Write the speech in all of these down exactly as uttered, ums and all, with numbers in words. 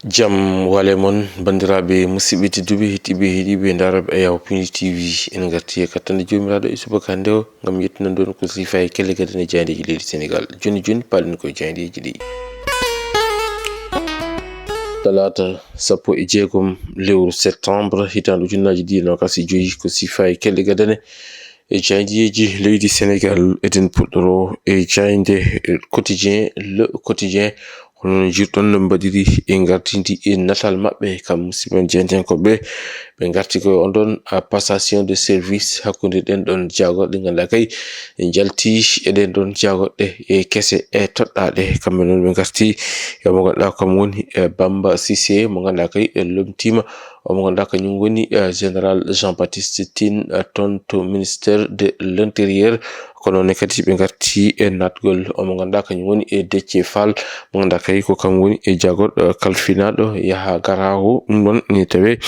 Jam wale mon, banndiraaɓe musidɓe tedduɓe, heɗiiɓe, heɗiiɓe ndaarooɓe Ayaw Pindi T V. En ngarti e kattande Joomiraaɗo e subaka hannde o, ngam yettinande on ko siifa e kelle gadane jaayndeeji leydi Senegaal. Jooni jooni, paalen ko jaayndeeji ɗi. Talaata sappo e jeegom lewru septembre, hitaande ujunnaaji ɗiɗi e noogas e joyi, ko siifa e kelle gadane e jaayndeeji leydi Senegaal. Eɗen puɗɗoro e jaaynde Quotidien, Le Quotidien. Hono no njiiruɗon no mbaɗiri e ngartindi e natal maɓɓe, kam musidɓe men jaayndiyankooɓe, ɓe ngarti ko e on ɗon, a, passation de service hakkunde ɗen ɗon jaagorɗe, ngannduɗaa kay, en njalti e ɗen ɗon jaagorɗe e kese e toɗɗaaɗe. Kamɓe noon ɓe ngarti e mo ngannduɗaa kam woni, e, Bamba Cissé, mo ngannduɗaa kay, e, lomtiima, o mo ngannduɗaa kañum woni, e, Général Jean-Baptiste Tine, e, toon to ministère de l'Intérieur. Kono ne kadi ɓe ngarti e naatgol o mo ngannduɗaa kañum woni e Déthié Fall, mo ngannduɗaa kay ko kam woni e jaagorɗo, e, kalfinaaɗo yaha garaawo. Ɗum ɗon ine tawee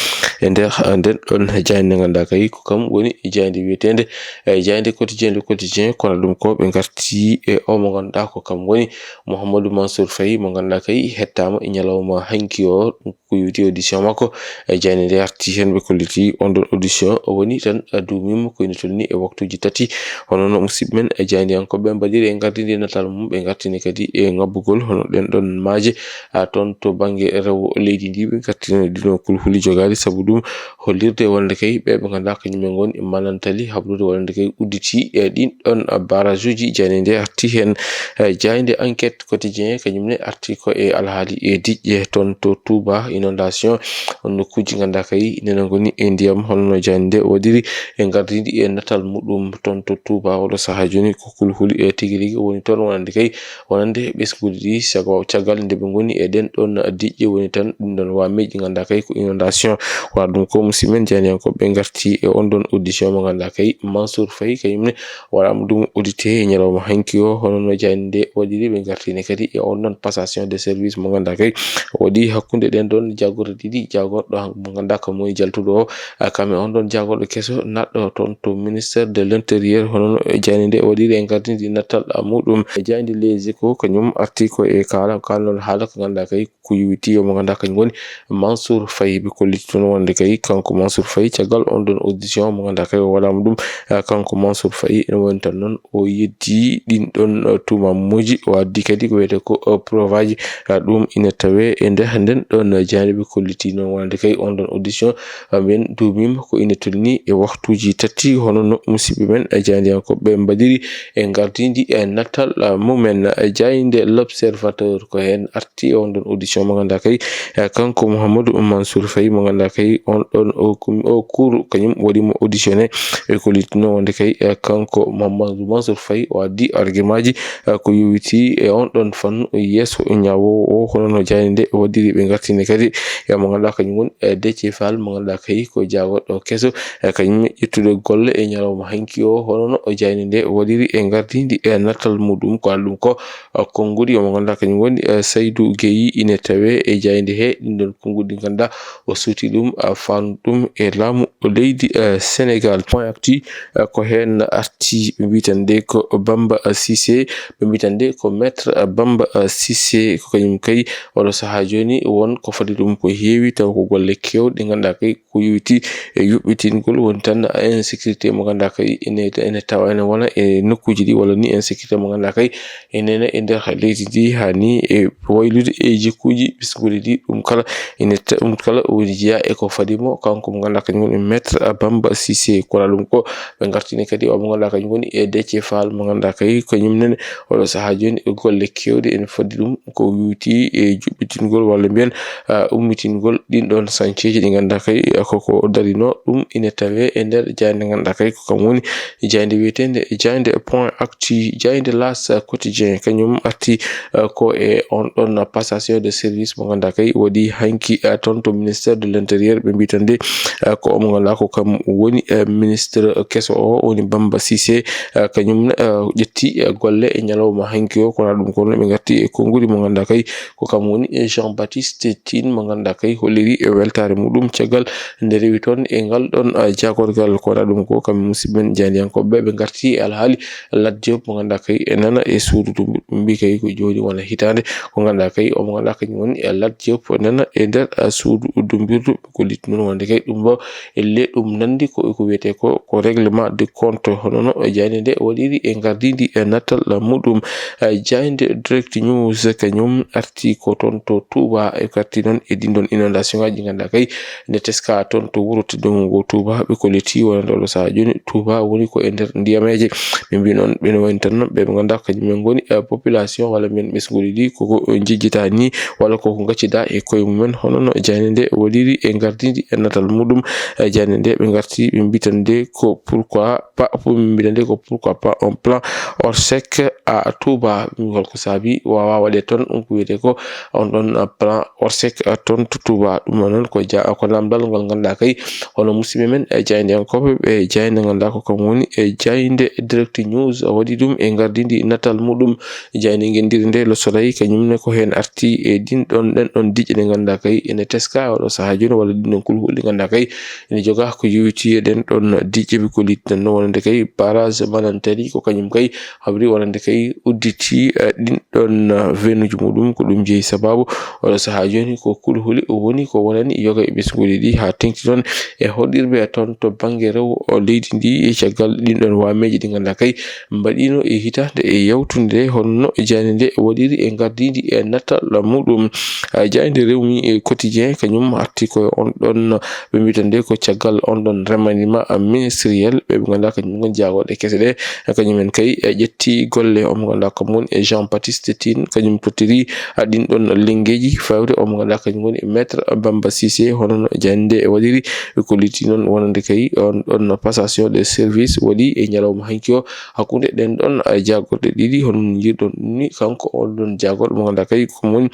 e nder, e nden ɗon jaaynde ngannduɗaa kay ko kam woni e jaaynde wiyeteende, e, jaaynde Quotidien, Le Quotidien. Kono ɗum ko ɓe ngarti e o mo ngannduɗaa ko kam woni Mouhamadou Mansour Faye, mo ngannduɗaa kay hettaama e ñalawma hanki o. Ko yowiti audition makko, e jaaynde nde arti heen, ɓe kolliti on ɗon audition o woni tan, a, duumiima ko ine tolni e waktuuji tati. Hono no musidɓe men e jaayndiyankooɓe mbaɗiri e ngartindi e natal mum, ɓe ngartini kadi e ngabbugol hono ɗen ɗon maaje, a, toon to bannge rewo leydi ndi, ɓe ngartini ɗino kulhuli jogaali. Sabu ɗum hollirde wonde kay ɓe ɓe ngannduɗaa kañum en ngoni manantali hablude wonde kay udditi e ɗin ɗon, a, barrage uji. Jaaynde nde arti heen, e jaaynde Enquête Quotidien kañum ne arti ko e alhaali e diƴƴe toon to Touba, inondation, on nokkuuji ngannduɗaa kay nena ngoni e ndiyam. Hono no jaaynde nde waɗiri e ngartindi e natal muɗum toon to Touba, oɗo sahaa jooni ko kulhuli e tigi rigi woni toon, wonande kay, wonande ɓesnguuji ɗi, sago caggal nde ɓe ngoni e ɗen ɗon diƴƴe, woni tan ɗum ɗon waameeji ngannduɗaa kay ko inondation. Wala ɗum ko musidɓe men jaayndiyankooɓe ngarti e on ɗon audition mo ngannduɗaa kay Mansour Faye kañum ne waɗaama ɗum audité e ñalawma hanki o. Hono no jaaynde nde waɗiri, ɓe ngartini kadi e on ɗon passation de service mo ngannduɗaa kay waɗi hakkunde ɗen ɗon jaagorɗe ɗiɗi, jaagorɗo han-, mo ngannduɗaa kam woni jaltuɗo o, a, kam e on ɗon jaagorɗo keso naatɗo toon to ministère de l'Intérieur. Hono no jaaynde nde waɗiri e ngartindi natal, a, muɗum. E jaaynde Les Échos kañum arti ko e kaala, kaalnol haala ko ngannduɗaa kay ko yowiti o mo ngannduɗaa kañum woni Mansour Faye. Ɓe kolliti toon wonde kay kanko Mansour Faye, caggal on ɗon audition mo ngannduɗaa kay o waɗaama ɗum, eh, kanko Mansour Faye ene woni tan noon o yeddi ɗin ɗon, eh, tuumaamuuji, o addi kadi ko wiyetee ko, eh, preuve aji, eh, ɗum ina tawee e nder nden ɗon jaaynde. Ɓe kolliti noon wonde kay on ɗon audition, eh, mbiyen duumiima ko ina tolni e waktuuji tati, hono no musidɓe men, eh, jaayndiyankooɓe mbaɗiri e ngartindi e natal, eh, mumen. Eh, jaaynde L'Observateur ko heen arti e on ɗon audition mo ngannduɗaa kay, eh, kanko Mouhamadou Mansour Faye mo ngannduɗaa kay on ɗon o kum-, o cour kañum waɗi mo auditionné. E ko luttino wonde kay, eh, kanko Mouhamadou Mansour Faye o addi argument ji, eh, ko yowiti e on ɗon fannu yeeso ñaawoowo o, hono no jaaynde nde waɗiri. Ɓe ngartini kadi e mo ngannduɗaa kañum woni, eh, Déthié Fall mo ngannduɗaa kay ko jaagorɗo keso, eh, kañum ƴettude golle e ñalawma hanki o, hono no jaaynde nde waɗiri e ngartindi e natal muɗum. Ko alɗum ko, eh, konnguɗi o mo ngannduɗaa kañum woni, eh, Saydou Guèye ine tawee e jaaynde he. Ɗin ɗon konnguɗi ngannduɗaa o suuti ɗum, eh, faandu ɗum e laamu leydi, eh, Senegaal. Point Actu, eh, ko heen arti, ɓe mbiyi tan nde ko Bamba, eh, Cissé, ɓe mbiyi tan nde ko maître, eh, Bamba, eh, Cissé, ko kañum kay oɗo sahaa jooni won ko fadi ɗum ko heewi, taw ko golle keewɗe ɗe ngannduɗaa kay ko yowiti e yuɓɓitingol woni tan insécurité mo ngannduɗaa kay ene, ene tawa ene wona e nokkuuji ɗi, walla ni insécurité mo ngannduɗaa kay ene, ene e nder leydi ndi, haa ni e waylude e jikkuuji ɓesnguuji ɗi. Ɗum kala ene ta-, ɗum kala woni jeyaa e ko fadi mo, kanko mo ngannduɗaa kañum woni maître Bamba Cissé. Kono ɗum ko ɓe ngartini kadi o mo ngannduɗaa kañum woni e Déthié Fall mo ngannduɗaa kay kañum nene oɗo sahaa jooni e golle keewɗe ene fadi ɗum ko yowiti e juɓɓitingol walla mbiyen, ah, ummitingol ɗin ɗon sañceeji ɗi ngannduɗaa kay, ah, koko darino. Ɗum ine tawee e nder jaaynde ngannduɗaa kay ko kam woni jaaynde wiyeteende jaaynde Point Actu. Jaaynde L'As Quotidien kañum arti, ah, ko e on ɗon passation de service mo ngannduɗaa kay waɗi hanki, ah, toon to ministère de l'Intérieur. Ɓe mbiyi tan nde, ah, ko omo ngannduɗaa ko kam woni, ah, ministre keso o woni Bamba Cissé, ah, kañum, ah, ƴetti, ah, golle e ñalawma hanki o. Kono ɗum ko noon ɓe ngarti e konnguɗi mo ngannduɗaa kay ko kam woni, eh, Jean Baptiste Tine mo ngannduɗaa kay holliri e weltaare weltaare muɗum caggal nde rewi toon e ngal ɗoon, ah, jaagorgal. Ko waɗa ɗum ko, kamɓe musidɓe men jaayndiyankooɓe ɓe, ɓe ngarti e alhaali Lat Diop mo ngannduɗaa kay e nana e suudu ndu. Ɓe mbii kay ko jooni wona hitaande ko ngannduɗaa kay omo ngannduɗaa kañum woni e Lat Diop nana e nder, ah, suudu ndu mbirdu. Ko liɗɗi noon wonde kay ɗum ɗo elle ɗum nanndi ko, ko wiyetee ko, ko règlement de compte. Hono no jaaynde nde waɗiri e ngardiindi e nattal muɗum. Eh, jaaynde Direct News kañum arti ko toon to Touba, e arti noon e ɗin ɗoon inondation ngaaji ngannduɗaa kay ne teska toon to wuro teddungo ngo Touba. Ɓe kolliti wonande oɗo sahaa jooni Touba woni ko e nder ndiyameeje. Ɓe mbii noon ɓe no wayno tan ɓe ɓe ngannduɗaa kañum en ngoni, eh, population walla mbiyen ɓesnguuji ɗi koko njejjita ni walla koko ngaccida e koye mumen. Hono no jaaynde nde waɗiri e ngardiindi e natal muɗum. Eh, jaaynde nde ɓe ngarti ɓe mbii tan nde ko pourquoi pas, pour ɓe mbii tan nde ko pourquoi pas un plan Orsec à Touba. Ngol ko saabi waawaa waɗee toon, ɗum ko wiyetee ko on ɗoon, ah, plan Orsec, ah, toon to Touba. Ɗum noon ko ja-, ko naamndal ngol ngannduɗaa kay hono musidɓe men, eh, jaayndiyankooɓe ɓe jaaynde ngannduɗaa ko kam woni e jaaynde Direct News waɗi ɗum e ngardiindi natal muɗum. Jaaynde ngenndire nde Le Soleil kañum ne ko heen arti e ɗin ɗoon, ɗen ɗoon diƴƴe ɗe ngannduɗaa kay ene teska oɗo sahaa jooni walla ɗin ɗoon kulhuli ɗi ngannduɗaa kay ene jogaa ko yowitii e ɗen ɗoon diƴƴe. Ɓe kolliti tan no wonande kay barrage Manantali ko kañum kay habri wonande kay udditi, eh, ɗin ɗoon, eh, venuuji muɗum. Ko ɗum jeyi sababu oɗo sahaa jooni ko kulhuli o woni ko wonani yoga e ɓesnguuji ɗi haa teŋti toon e hoɗirɓe toon to bannge rewo o leydi ndi e caggal ɗin ɗoon waameeji ɗi ngannduɗaa kay mbaɗiino e hitaande e yawtunde hono no jaaynde nde waɗiri e ngardiindi e natal muɗum. Ah, jaaynde Rewmi e Quotidien kañum arti ko on ɗoon ɓe mbii tan nde ko caggal on ɗoon remaniement ministériel ɓe ɓe ngannduɗaa kañum ngoni jaagorɗe kese ɗe. Kañum en kay, eh, ƴetti golle omo ngannduɗaa ko mum e Jean Baptiste Tine, kañum tottiri, ah, ɗin ɗoon lenngeeji fawde omo ngannduɗaa kañum woni Maître Bamba Cissé. Hono no jaaynde nde waɗiri, ɓe kolliti noon wonande kay on ɗoon passation de service waɗi e ñalawma hanki o hakkunde ɗen ɗoon, ah, jaagorɗe ɗiɗi. Hono no njirɗon ɗum ni, kanko on ɗoon jaagorɗo mo ngannduɗaa kay ko mum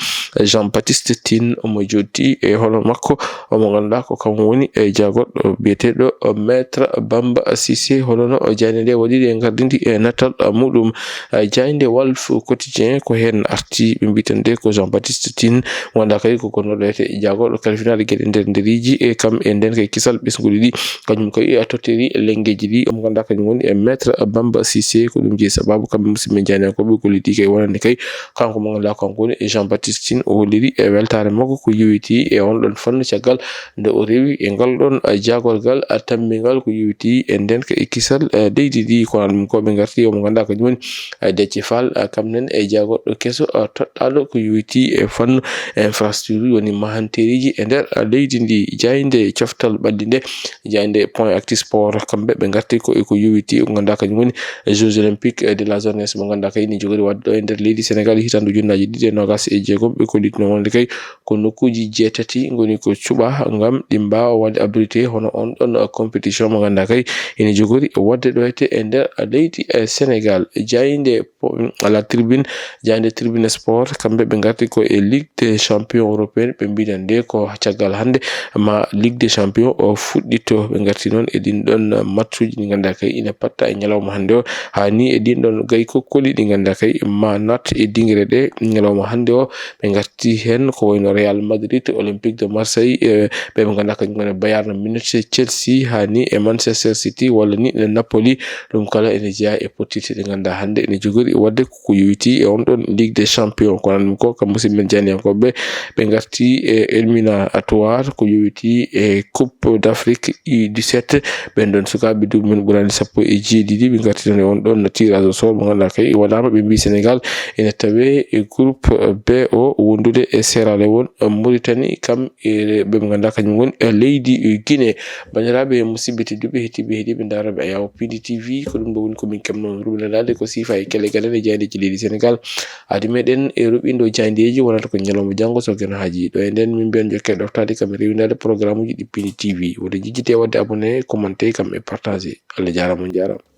Jean Baptiste Tine omo jooɗti e hono makko omo ngannduɗaa ko kam woni e jaagorɗo biyeteeɗo Maître Bamba Cissé. Hono no jaaynde nde waɗiri e ngardiindi e natal muɗum. Eh, jaaynde Walf Quotidien ko heen arti, ɓe mbii tan nde ko Jean Baptiste Tine mo ngannduɗaa kay ko gonnoɗo e jaagorɗo kalfinaade geɗe nder ndereji e kam e nden kay kisal ɓesnguuji ɗi. Kañum kay e tottiri lenngeeji ɗi omo ngannduɗaa kañum woni e Maître Bamba Cissé. Ko ɗum jeyi sababu kamɓe musidɓe jaayndiyankooɓe kolliti kay wonande kay kanko mo ngannduɗaa kanko woni Jean Baptiste Tine, o holliri e weltaare makko ko yowitii e on ɗoon fannu caggal nde o rewi e ngal ɗoon, eh, jaagorgal, eh, tammbingal ko yowitii e ndenka e kisal, eh, leydi ndi. Kono ɗum ko ɓe ngarti omo ngannduɗaa kañum woni, eh, Déthié Fall, eh, kam nen e jaagorɗo keso, eh, toɗɗaaɗo ko yowitii e fannu infrastructure woni mahanteeriji e nder, eh, leydi ndi. Jaaynde coftal ɓalli nde, jaaynde Point Actu Sport, kamɓe ɓe ngarti ko e ko yowitii ko ngannduɗaa kañum woni Jeux Olympiques de la jeunesse mo ngannduɗaa kay ene jogori waɗde ɗo e nder leydi Sénégal hitaande ujunnaaji ɗiɗi e noogaas e jeegom. Ɓe kollitno wonde kay ko nokkuuji jeetati ngoni ko cuɓaa ngam ɗi mbaawa waɗde abrité hono on ɗon compétition mo ngannduɗaa kay ene jogori waɗde ɗo e nder leydi, eh, Sénégal. Jaaynde po-, La Tribune, jaaynde Tribune Sport, kamɓe ɓe ngarti ko e Ligue des Champions européenne, ɓe mbiɗa nde ko caggal hannde ma Ligue des Champions o fuɗɗito. Ɓe ngarti noon e ɗin ɗon matchuji ɗi ngannduɗaa kay ina patta e ñalawma hannde o, haa ni e ɗin ɗon gay kokkoli ɗi ngannduɗaa kay ma naat e dingre ɗe ñalawma hannde o. Ɓe ngarti heen ko wayno Real Madrid, Olympique de Marseille, e ɓe ɓe ngannduɗaa kañum ngoni Bayern Munich, Chelsea, haa ni e Manchester City walla ni e Napoli. Ɗum kala ene jeyaa e pottirɗe ɗe ngannduɗaa hannde ene jogori waɗde ko yowitii e on ɗon Ligue des Champions. Kono ɗum ko kam musidɓe men jaayndiyankooɓe, ɓe ngarti e éliminatoire ko yowitii e Coupe d'Afrique U dix-sept. Ɓen ɗon sukaaɓe duuɓi men ɓuraani sappo e jeeɗiɗi, ɓe ngarti tan e on ɗon tirage au sort mo ngannduɗaa kay waɗaama. Ɓe mbii Sénégal ene tawee e groupe B o wondude e Sierra Leone, Mauritanie, kam e ɓe ɓe ngannduɗaa kañum woni e leydi Guinée. Banndiraaɓe musidɓe tedduɓe, heɗiiɓe, heɗiiɓe ndaarooɓe Ayaw P D T V, ko ɗum ɗo woni ko min keɓnoo on ruɓinanaade ko siifa e kele gale e jaayndeeji leydi Sénégal. Aadi meɗen e ruɓindo jaayndeeji wonata ko ñalawma janngo so geno haaji. Ɗo e nden min mbiyan jokkere ɗoftaade kam e rewindaade programuji ɗi P D T V. Wota jejjite waɗde abonné, commenté kam e partagé. Allah jaaraama, on jaaraama.